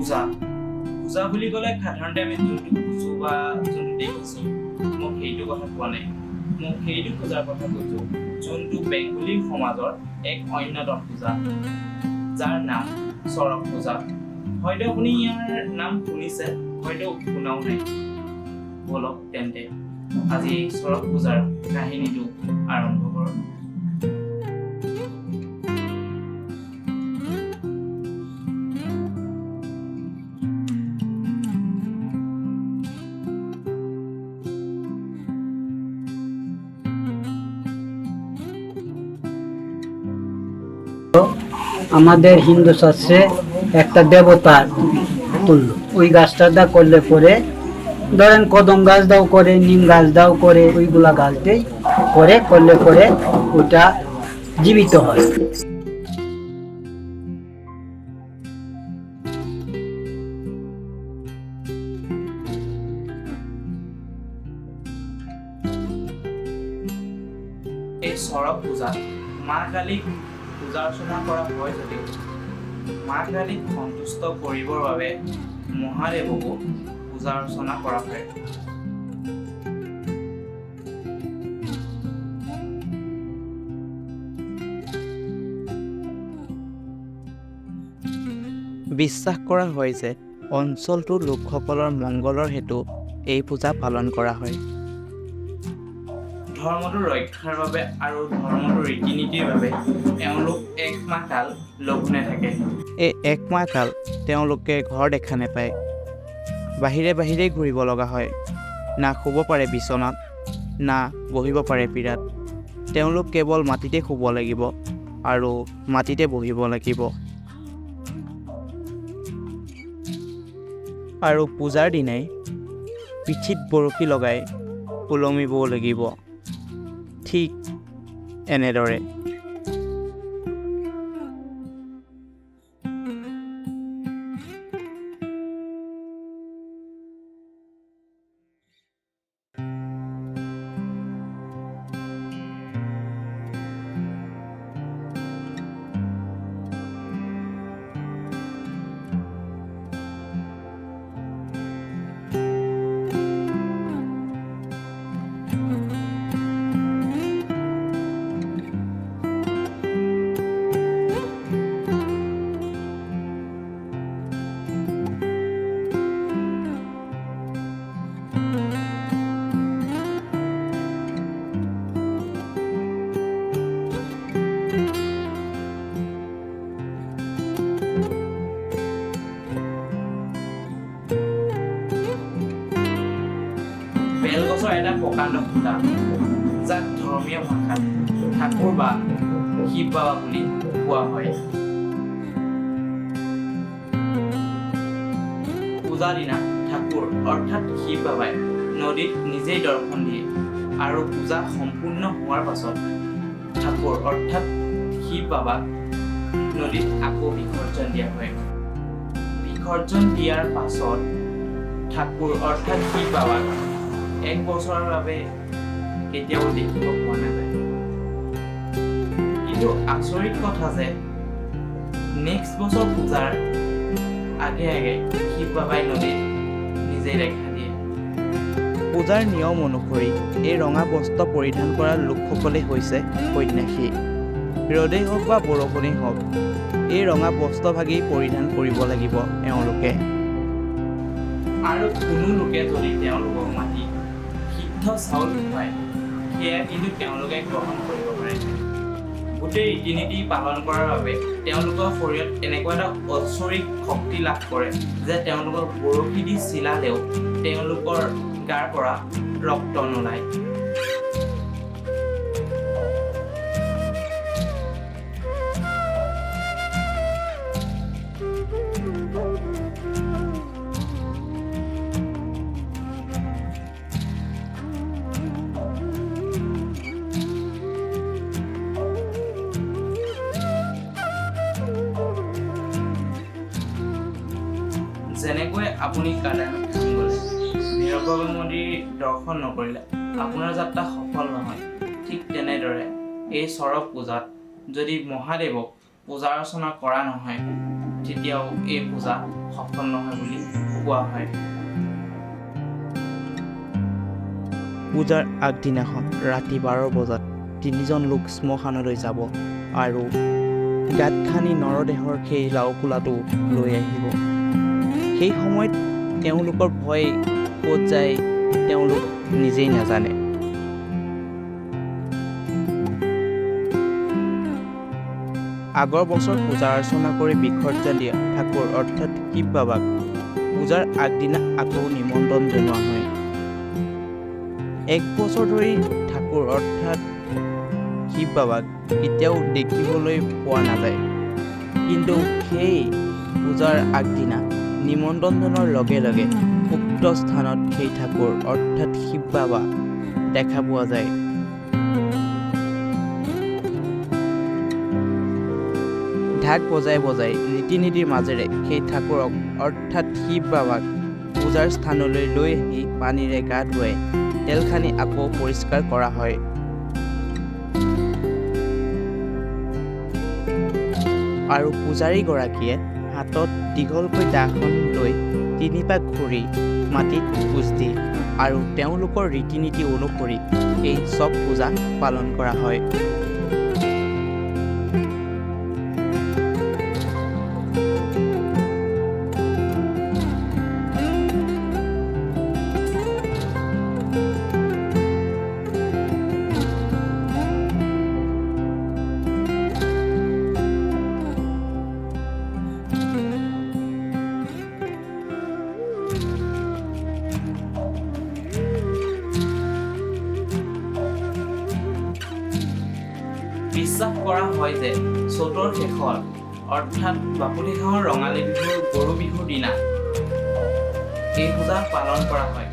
পূজা। পূজা বুলি ক'লে সাধাৰণতে আমি যোনটো বুজো বা যোনটো দেখিছোঁ, মই সেইটো কথা কোৱা নাই। মই সেইটো পূজাৰ কথা কৈছোঁ যোনটো বেংগলী সমাজৰ এক অন্যতম পূজা, যাৰ নাম চড়ক পূজা। হয়তো আপুনি ইয়াৰ নাম শুনিছে, হয়তো শুনাও নাই। ব'লক তেন্তে আজি চড়ক পূজাৰ কাহিনীটো আৰম্ভ কৰোঁ। আমাদের হিন্দু শাস্ত্রে একটা দেবতার তুল্য। ওই গাছটা দা করলে পরে, ধরেন কদম গাছ দাও করে, নিম গাছ দাও করে, ওইগুলা গাছ দিয়েই করে করলে পরে ওটা জীবিত হয়। এই চড়ক পূজাত মা কালীক পূজা অৰ্চনা কৰা হয় যদিও মা কালীক সন্তুষ্ট কৰিবৰ বাবে মহাদেৱকো পূজা অৰ্চনা কৰা হয়। বিশ্বাস কৰা হয় যে অঞ্চলটোৰ লোকসকলৰ মংগলৰ হেতু এই পূজা পালন কৰা হয়। ধৰ্মটো ৰক্ষাৰ বাবে আৰু ধৰ্মটোৰ ৰীতি নীতিৰ বাবে এওঁলোক এক মাহ কাল লঘোণে থাকে। এই এক মাহ কাল তেওঁলোকে ঘৰ দেখা নাপায়, বাহিৰে বাহিৰেই ঘূৰিব লগা হয়। না শুব পাৰে বিচনাত, না বহিব পাৰে পীৰাত। তেওঁলোক কেৱল মাটিতে শুব লাগিব আৰু মাটিতে বহিব লাগিব। আৰু পূজাৰ দিনাই পিঠিত বৰশী লগাই ওলমিবও লাগিব, ঠিক এনেদৰে। বেলগছৰ এটা প্ৰকাণ্ড খুঁটা, যাক ধৰ্মীয় ভাষাত ঠাকুৰ বা শিৱ বাবা বুলি কোৱা হয়। পূজা দিনা ঠাকুৰ অৰ্থাৎ শিৱ বাবাই নদীত নিজেই দৰ্শন দিয়ে আৰু পূজা সম্পূৰ্ণ হোৱাৰ পাছত ঠাকুৰ অৰ্থাৎ শিৱ বাবাক নদীত আকৌ বিসৰ্জন দিয়া হয়। বিসৰ্জন দিয়াৰ পাছত ঠাকুৰ অৰ্থাৎ শিৱ বাবাক এক বছৰৰ বাবে কেতিয়াও দেখিব পোৱা নাযায়। কিন্তু আচৰিত কথা যে নেক্সট বছৰ পূজাৰ আগে আগে শিৱ বাবাই নদীত নিজেই দেখা দিয়ে। পূজাৰ নিয়ম অনুসৰি এই ৰঙা বস্ত্ৰ পৰিধান কৰা লোকসকলেই হৈছে সন্যাসী। ৰ'দেই হওক বা বৰষুণেই হওক, এই ৰঙা বস্ত্ৰভাগেই পৰিধান কৰিব লাগিব এওঁলোকে। আৰু কোনো লোকে যদি তেওঁলোকক মাতি সিদ্ধ চাউল খুৱায়, সেয়া কিন্তু তেওঁলোকে গ্ৰহণ কৰিব পাৰে। গোটেই ৰীতি নীতি পালন কৰাৰ বাবে তেওঁলোকৰ শৰীৰত এনেকুৱা এটা ঐশ্বৰিক শক্তি লাভ কৰে যে তেওঁলোকক বৰশী দি চিলালেও তেওঁলোকৰ গাৰ পৰা ৰক্ত নোলায়। যেনেকৈ আপুনি কেদাৰনাথ ধাম গ'লে ভৈৰৱ বাবা মন্দিৰ দৰ্শন নকৰিলে আপোনাৰ যাত্ৰা সফল নহয়, ঠিক তেনেদৰে এই চড়ক পূজাত যদি মহাদেৱক পূজা অৰ্চনা কৰা নহয়, তেতিয়াও এই পূজা সফল নহয় বুলি কোৱা হয়। পূজাৰ আগদিনাখন ৰাতি 12 বজাত তিনিজন লোক শ্মশানলৈ যাব আৰু গাঁত খান্দি নৰদেহৰ সেই লাওখোলাটো লৈ আহিব। সেই সময়ত তেওঁলোকৰ ভয় ক'ত যায় তেওঁলোক নিজেই নাজানে। আগৰ বছৰ পূজা অৰ্চনা কৰি বিসৰ্জন দিয়া ঠাকুৰ অৰ্থাৎ শিৱ বাবাক পূজাৰ আগদিনা আকৌ নিমন্ত্ৰণ জনোৱা হয়। এক বছৰ ধৰি ঠাকুৰ অৰ্থাৎ শিৱ বাবাক কেতিয়াও দেখিবলৈ পোৱা নাযায়, কিন্তু সেই পূজাৰ আগদিনা নিমন্ত্ৰণ জনোৱাৰ লগে লগে উক্ত স্থানত সেই ঠাকুৰ অৰ্থাৎ শিৱ বাবা দেখা পোৱা যায়। ঢাক বজাই বজাই ৰীতি নীতিৰ মাজেৰে সেই ঠাকুৰক অৰ্থাৎ শিৱ বাবাক পূজাৰ স্থানলৈ লৈ আহি পানীৰে গা ধুৱাই তেল সানি আকৌ পৰিষ্কাৰ কৰা হয়। আৰু পূজাৰীগৰাকীয়ে হাতত দীঘলকৈ দাখন লৈ তিনিপাক ঘূৰি মাটিত খোজ দিয়ে আৰু তেওঁলোকৰ ৰীতি নীতি অনুসৰি এই চক পূজা পালন কৰা হয়। বিশ্বাস কৰা হয় যে চ'তৰ শেষত অৰ্থাৎ বাপতিসাহৰ ৰঙালী বিহুৰ গৰু বিহুৰ দিনা এই পূজা পালন কৰা হয়।